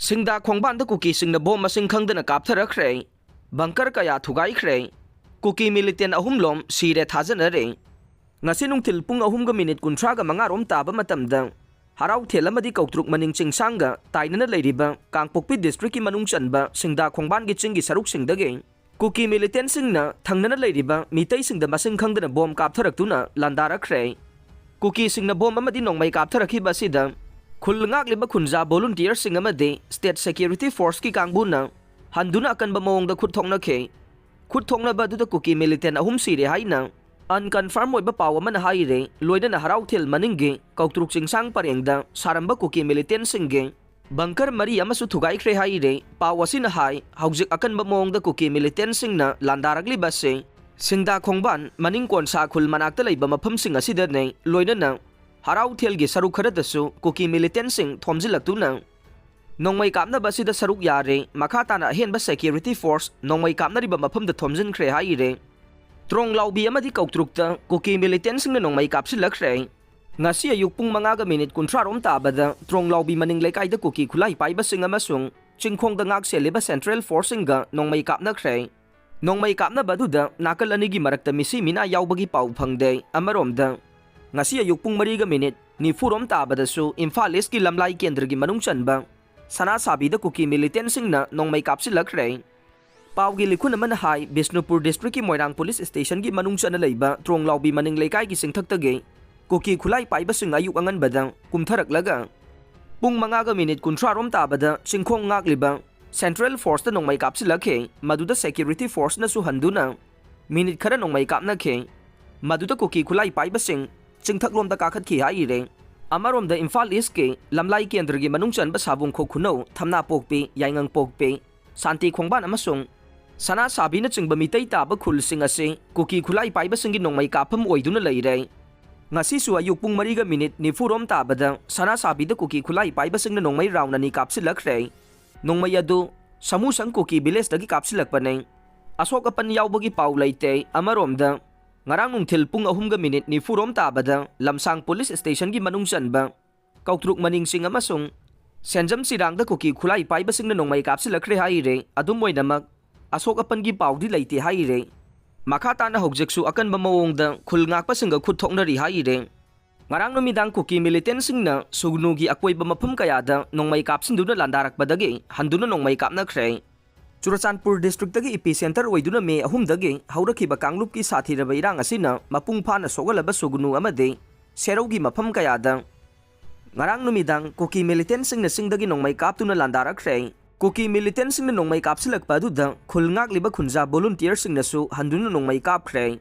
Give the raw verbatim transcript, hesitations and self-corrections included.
ꯁꯤꯡꯗꯥ ꯈꯣꯡꯕꯥꯟꯗ ꯀꯨꯀꯤꯁꯤꯡꯅ ꯕꯣꯝ ꯃꯁꯤꯡ ꯈꯪꯗꯅ ꯀꯥꯞꯊꯔꯛꯈ꯭ꯔꯦ꯫ ꯕꯪꯀꯔ ꯀꯌꯥ ꯊꯨꯒꯥꯏꯈ꯭ꯔꯦ꯫ ꯀꯨꯀꯤ ꯃꯤꯂꯤꯇꯦꯟ ꯑꯍꯨꯝꯂꯣꯝ ꯁꯤꯔꯦ ꯊꯥꯖꯅꯔꯦ꯫ ꯉꯁꯤ ꯅꯨꯡꯊꯤꯜ ꯄꯨꯡ ꯑꯍꯨꯝꯒ ꯃꯤꯅꯤꯠ ꯀꯨꯟꯊ꯭ꯔꯥꯒ ꯃꯉꯥꯔꯣꯝ ꯇꯥꯕ ꯃꯇꯝꯗ ꯍꯔꯥꯎꯊꯦꯜ ꯑꯃꯗꯤ ꯀꯧꯇ꯭ꯔꯨꯛ ꯃꯅꯤꯡ ꯆꯤꯡꯁꯥꯡꯒ ꯇꯥꯏꯅꯅ ꯂꯩꯔꯤꯕ ꯀꯥꯡꯄꯣꯛꯄꯤ ꯗꯤꯁꯇ꯭ꯔꯤꯛꯀꯤ ꯃꯅꯨꯡ ꯆꯟꯕ ꯁꯤꯡꯗꯥ ꯈꯣꯡꯕꯥꯟꯒꯤ ꯆꯤꯡꯒꯤ ꯁꯔꯨꯛꯁꯤꯡꯗꯒꯤ ꯀꯨꯀꯤ ꯃꯤꯂꯤꯇꯦꯟꯁꯤꯡꯅ ꯊꯪꯅꯅ ꯂꯩꯔꯤꯕ ꯃꯤꯇꯩꯁꯤꯡꯗ ꯃꯁꯤꯡ ꯈꯪꯗꯅ ꯕꯣꯝ ꯀꯥꯞꯊꯔꯛꯇꯨꯅ ꯂꯥꯟꯗꯥꯔꯛꯈ꯭ꯔꯦ꯫ ꯀꯨꯀꯤꯁꯤꯡꯅ ꯕꯣꯝ ꯑꯃꯗꯤ ꯅꯣꯡꯃꯩ ꯀꯥꯞꯊꯔꯛꯈꯤꯕ ꯑꯁꯤꯗ ꯈꯨꯜ ꯉꯥꯛꯂꯤꯕ ꯈꯨꯟꯖꯥ ꯚꯣꯂꯨꯟꯇꯤꯌꯔꯁꯤꯡ ꯑꯃꯗꯤ ꯁ꯭ꯇꯦꯠ ꯁꯦꯀ꯭ꯌꯨꯔꯤꯇꯤ ꯐꯣꯔꯁꯀꯤ ꯀꯥꯡꯕꯨꯅ ꯍꯟꯗꯨꯅ ꯑꯀꯟꯕ ꯃꯑꯣꯡꯗ ꯈꯨꯠ ꯊꯣꯛꯅꯈꯤ꯫ ꯈꯨꯠ ꯊꯣꯛꯅꯕ ꯑꯗꯨꯗ ꯀꯨꯀꯤ ꯃꯤꯂꯤꯇꯦꯟ ꯑꯍꯨꯝ ꯁꯤꯔꯦ ꯍꯥꯏꯅ ꯑꯟꯀꯟꯐꯥꯔꯝ ꯑꯣꯏꯕ ꯄꯥꯎ ꯑꯃꯅ ꯍꯥꯏꯔꯦ꯫ ꯂꯣꯏꯅꯅ ꯍꯔꯥꯎꯊꯦꯜ ꯃꯅꯤꯡꯒꯤ ꯀꯧꯇ꯭ꯔꯨꯛ ꯆꯤꯡꯁꯥꯡ ꯄꯔꯦꯡꯗ ꯁꯥꯔꯝꯕ ꯀꯨꯀꯤ ꯃꯤꯂꯤꯇꯦꯟꯁꯤꯡꯒꯤ ꯕꯪꯀꯔ ꯃꯔꯤ ꯑꯃꯁꯨ ꯊꯨꯒꯥꯏꯈ꯭ꯔꯦ ꯍꯥꯏꯔꯦ꯫ ꯄꯥꯎ ꯑꯁꯤꯅ ꯍꯥꯏ, ꯍꯧꯖꯤꯛ ꯑꯀꯟꯕ ꯃꯑꯣꯡꯗ ꯀꯨꯀꯤ ꯃꯤꯂꯤꯇꯦꯟꯁꯤꯡꯅ ꯂꯥꯟꯗꯥꯔꯛꯂꯤꯕ ꯑꯁꯤ ꯁꯤꯡꯗꯥ ꯈꯣꯡꯕꯥꯟ ꯃꯅꯤꯡ ꯀꯣꯟꯁꯥ ꯈꯨꯜ ꯃꯅꯥꯛꯇ ꯂꯩꯕ ꯃꯐꯝꯁꯤꯡ ꯑꯁꯤꯗꯅꯤ꯫ ꯂꯣꯏꯅꯅ ꯍꯔꯥꯎꯊꯦꯜꯒꯤ ꯁꯔꯨꯛ ꯈꯔꯗꯁꯨ ꯀꯨꯀꯤ ꯃꯤꯂꯤꯇꯦꯟꯁꯤꯡ ꯊꯣꯝꯖꯤꯜꯂꯛꯇꯨꯅ ꯅꯣꯡꯃꯩ ꯀꯥꯞꯅꯕ ꯑꯁꯤꯗ ꯁꯔꯨꯛ ꯌꯥꯔꯦ꯫ ꯃꯈꯥ ꯇꯥꯅ ꯑꯍꯦꯟꯕ ꯁꯦꯀ꯭ꯌꯨꯔꯤꯇꯤ ꯐꯣꯔꯁ ꯅꯣꯡꯃꯩ ꯀꯥꯞꯅꯔꯤꯕ ꯃꯐꯝꯗ ꯊꯣꯝꯖꯤꯟꯈ꯭ꯔꯦ ꯍꯥꯏꯔꯦ꯫ ꯇ꯭ꯔꯣꯡꯂꯥꯎꯕꯤ ꯑꯃꯗꯤ ꯀꯧꯇ꯭ꯔꯨꯛꯇ ꯀꯨꯀꯤ ꯃꯤꯂꯤꯇꯦꯟꯁꯤꯡꯅ ꯅꯣꯡꯃꯩ ꯀꯥꯞꯁꯤꯜꯂꯛꯈ꯭ꯔꯦ꯫ ꯉꯁꯤ ꯑꯌꯨꯛ ꯄꯨꯡ ꯃꯉꯥꯒ ꯃꯤꯅꯤꯠ ꯀꯨꯟꯊ꯭ꯔꯥꯔꯣꯝ ꯇꯥꯕꯗ ꯇ꯭ꯔꯣꯡꯂꯥꯎꯕꯤ ꯃꯅꯤꯡ ꯂꯩꯀꯥꯏꯗ ꯀꯨꯀꯤ ꯈꯨꯠꯂꯥꯏ ꯄꯥꯏꯕꯁꯤꯡ ꯑꯃꯁꯨꯡ ꯆꯤꯡꯈꯣꯡꯗ ꯉꯥꯛ ꯁꯦꯜꯂꯤꯕ ꯁꯦꯟꯇ꯭ꯔꯦꯜ ꯐꯣꯔꯁꯁꯤꯡꯒ ꯅꯣꯡꯃꯩ ꯀꯥꯞꯅꯈ꯭ꯔꯦ꯫ ꯅꯣꯡꯃꯩ ꯀꯥꯞꯅꯕ ꯑꯗꯨꯗ ꯅꯥꯀꯜ ꯑꯅꯤꯒꯤ ꯃꯔꯛꯇ ꯃꯤꯁꯤ ꯃꯤꯅꯥ ꯌꯥꯎꯕꯒꯤ ꯄꯥꯎ ꯐꯪꯗꯦ꯫ ꯑꯃꯔꯣꯝꯗ, ꯉꯁꯤ ꯑꯌꯨꯛ ꯄꯨꯡ ꯃꯔꯤꯒ ꯃꯤꯅꯤꯠ ꯅꯤꯐꯨꯔꯣꯝ ꯇꯥꯕꯗꯁꯨ ꯏꯝꯐꯥꯜ ꯏꯁꯀꯤ ꯂꯝꯂꯥꯏ ꯀꯦꯟꯗ꯭ꯔꯒꯤ ꯃꯅꯨꯡ ꯆꯟꯕ ꯁꯅꯥꯁꯥꯕꯤꯗ ꯀꯨꯀꯤ ꯃꯤꯂꯤꯇꯦꯟꯁꯤꯡꯅ ꯅꯣꯡꯃꯩ ꯀꯥꯞꯁꯤꯜꯂꯛꯈ꯭ꯔꯦ꯫ ꯄꯥꯎꯒꯤ ꯂꯤꯈꯨꯟ ꯑꯃꯅ ꯍꯥꯏ, ꯕꯤꯁꯅꯨꯄꯨꯔ ꯗꯤꯁꯇ꯭ꯔꯤꯛꯀꯤ ꯃꯣꯏꯔꯥꯡ ꯄꯨꯂꯤꯁ ꯁ꯭ꯇꯦꯁꯟꯒꯤ ꯃꯅꯨꯡ ꯆꯟꯅ ꯂꯩꯕ ꯇ꯭ꯔꯣꯡꯂꯥꯎꯕꯤ ꯃꯅꯤꯡ ꯂꯩꯀꯥꯏꯒꯤ ꯆꯤꯡꯊꯛꯇꯒꯤ ꯀꯨꯀꯤ ꯈꯨꯠꯂꯥꯏ ꯄꯥꯏꯕꯁꯤꯡ ꯑꯌꯨꯛ ꯑꯉꯟꯕꯗ ꯀꯨꯝꯊꯔꯛꯂꯒ ꯄꯨꯡ ꯃꯉꯥꯒ ꯃꯤꯅꯤꯠ ꯀꯨꯟꯊ꯭ꯔꯥꯔꯣꯝ ꯇꯥꯕꯗ ꯆꯤꯡꯈꯣꯡ ꯉꯥꯛꯂꯤꯕ ꯁꯦꯟꯇ꯭ꯔꯦꯜ ꯐꯣꯔꯁꯇ ꯅꯣꯡꯃꯩ ꯀꯥꯞꯁꯤꯜꯂꯛꯈꯤ꯫ ꯃꯗꯨꯗ ꯁꯦꯀ꯭ꯌꯨꯔꯤꯇꯤ ꯐꯣꯔꯁꯅꯁꯨ ꯍꯟꯗꯨꯅ ꯃꯤꯅꯤꯠ ꯈꯔ ꯅꯣꯡꯃꯩ ꯀꯥꯞꯅꯈꯤ꯫ ꯃꯗꯨꯗ ꯀꯨꯀꯤ ꯈꯨꯠꯂꯥꯏ ꯄꯥꯏꯕꯁꯤꯡ ꯆꯤꯡꯊꯛꯂꯣꯝꯗ ꯀꯥꯈꯠꯈꯤ ꯍꯥꯏꯔꯦ꯫ ꯑꯃꯔꯣꯝꯗ ꯏꯝꯐꯥꯜ ꯏꯁꯀꯤ ꯂꯝꯂꯥꯏ ꯀꯦꯟꯗ꯭ꯔꯒꯤ ꯃꯅꯨꯡ ꯆꯟꯕ ꯁꯥꯕꯨꯡꯈꯣꯛ ꯈꯨꯅꯧ, ꯊꯝꯅꯥꯄꯣꯛꯄꯤ, ꯌꯥꯏꯉꯪꯄꯣꯛꯄꯤ, ꯁꯥꯟꯇꯤ ꯈꯣꯡꯕꯥꯟ ꯑꯃꯁꯨꯡ ꯁꯅꯥꯁꯥꯕꯤꯅꯆꯤꯡꯕ ꯃꯤꯇꯩ ꯇꯥꯕ ꯈꯨꯜꯁꯤꯡ ꯑꯁꯤ ꯀꯨꯀꯤ ꯈꯨꯠꯂꯥꯏ ꯄꯥꯏꯕꯁꯤꯡꯒꯤ ꯅꯣꯡꯃꯩ ꯀꯥꯞꯐꯝ ꯑꯣꯏꯗꯨꯅ ꯂꯩꯔꯦ꯫ ꯉꯁꯤꯁꯨ ꯑꯌꯨꯛ ꯄꯨꯡ ꯃꯔꯤꯒ ꯃꯤꯅꯤꯠ ꯅꯤꯐꯨꯔꯣꯝ ꯇꯥꯕꯗ ꯁꯅꯥꯁꯥꯕꯤꯗ ꯀꯨꯀꯤ ꯈꯨꯠꯂꯥꯏ ꯄꯥꯏꯕꯁꯤꯡꯅ ꯅꯣꯡꯃꯩ ꯔꯥꯎꯟ ꯑꯅꯤ ꯀꯥꯞꯁꯤꯜꯂꯛꯈ꯭ꯔꯦ꯫ ꯅꯣꯡꯃꯩ ꯑꯗꯨ ꯁꯃꯨꯁꯪ ꯀꯨꯀꯤ ꯚꯤꯂꯦꯖꯇꯒꯤ ꯀꯥꯞꯁꯤꯜꯂꯛꯄꯅꯤ꯫ ꯑꯁꯣꯛ ꯑꯄꯟ ꯌꯥꯎꯕꯒꯤ ꯄꯥꯎ ꯂꯩꯇꯦ꯫ ꯑꯃꯔꯣꯝꯗ, ꯉꯔꯥꯡ ꯅꯨꯡꯊꯤꯜ ꯄꯨꯡ ꯑꯍꯨꯝꯒ ꯃꯤꯅꯤꯠ ꯅꯤꯐꯨꯔꯣꯝ ꯇꯥꯕꯗ ꯂꯝꯁꯥꯡ ꯄꯨꯂꯤꯁ ꯁ꯭ꯇꯦꯁꯟꯒꯤ ꯃꯅꯨꯡ ꯆꯟꯕ ꯀꯧꯇ꯭ꯔꯨꯛ ꯃꯅꯤꯡ ꯆꯤꯡ ꯑꯃꯁꯨꯡ ꯁꯦꯟꯖꯝ ꯆꯤꯔꯥꯡꯗ ꯀꯨꯀꯤ ꯈꯨꯠꯂꯥꯏ ꯄꯥꯏꯕꯁꯤꯡꯅ ꯅꯣꯡꯃꯩ ꯀꯥꯞꯁꯤꯜꯂꯛꯈ꯭ꯔꯦ ꯍꯥꯏꯔꯦ꯫ ꯑꯗꯨꯝ ꯑꯣꯏꯅꯃꯛ, ꯑꯁꯣꯛ ꯑꯄꯟꯒꯤ ꯄꯥꯎꯗꯤ ꯂꯩꯇꯦ ꯍꯥꯏꯔꯦ꯫ ꯃꯈꯥ ꯇꯥꯅ ꯍꯧꯖꯤꯛꯁꯨ ꯑꯀꯟꯕ ꯃꯑꯣꯡꯗ ꯈꯨꯜ ꯉꯥꯛꯄꯁꯤꯡꯒ ꯈꯨꯠ ꯊꯣꯛꯅꯔꯤ ꯍꯥꯏꯔꯦ꯫ ꯉꯔꯥꯡ ꯅꯨꯃꯤꯗꯥꯡ ꯀꯨꯀꯤ ꯃꯤꯂꯤꯇꯦꯟꯁꯤꯡꯅ ꯁꯨꯒꯅꯨꯒꯤ ꯑꯀꯣꯏꯕ ꯃꯐꯝ ꯀꯌꯥꯗ ꯅꯣꯡꯃꯩ ꯀꯥꯞꯁꯤꯟꯗꯨꯅ ꯂꯥꯟꯗꯥꯔꯛꯄꯗꯒꯤ ꯍꯟꯗꯨꯅ ꯅꯣꯡꯃꯩ ꯀꯥꯞꯅꯈ꯭ꯔꯦ꯫ ꯆꯨꯔꯆꯥꯟꯄꯨꯔ ꯗꯤꯁꯇ꯭ꯔꯤꯛꯇꯒꯤ ꯏꯄꯤ ꯁꯦꯟꯇꯔ ꯑꯣꯏꯗꯨꯅ ꯃꯦ ꯑꯍꯨꯝꯗꯒꯤ ꯍꯧꯔꯛꯈꯤꯕ ꯀꯥꯡꯂꯨꯞꯀꯤ ꯁꯥꯊꯤꯔꯕ ꯏꯔꯥꯡ ꯑꯁꯤꯅ ꯃꯄꯨꯡ ꯐꯥꯅ ꯁꯣꯛꯍꯜꯂꯕ ꯁꯨꯒꯅꯨ ꯑꯃꯗꯤ ꯁꯦꯔꯧꯒꯤ ꯃꯐꯝ ꯀꯌꯥꯗ ꯉꯔꯥꯡ ꯅꯨꯃꯤꯗꯥꯡ ꯀꯨꯀꯤ ꯃꯤꯂꯤꯇꯦꯟꯁꯤꯡꯅ ꯆꯤꯡꯗꯒꯤ ꯅꯣꯡꯃꯩ ꯀꯥꯞꯇꯨꯅ ꯂꯥꯟꯗꯥꯔꯛꯈ꯭ꯔꯦ꯫ ꯀꯨꯀꯤ ꯃꯤꯂꯤꯇꯦꯟꯁꯤꯡꯅ ꯅꯣꯡꯃꯩ ꯀꯥꯞꯁꯤꯜꯂꯛꯄ ꯑꯗꯨꯗ ꯈꯨꯜ ꯉꯥꯛꯂꯤꯕ ꯈꯨꯟꯖꯥ ꯚꯣꯂꯨꯟꯇꯤꯌꯔꯁꯤꯡꯅꯁꯨ ꯍꯟꯗꯨꯅ ꯅꯣꯡꯃꯩ ꯀꯥꯞꯈ꯭ꯔꯦ꯫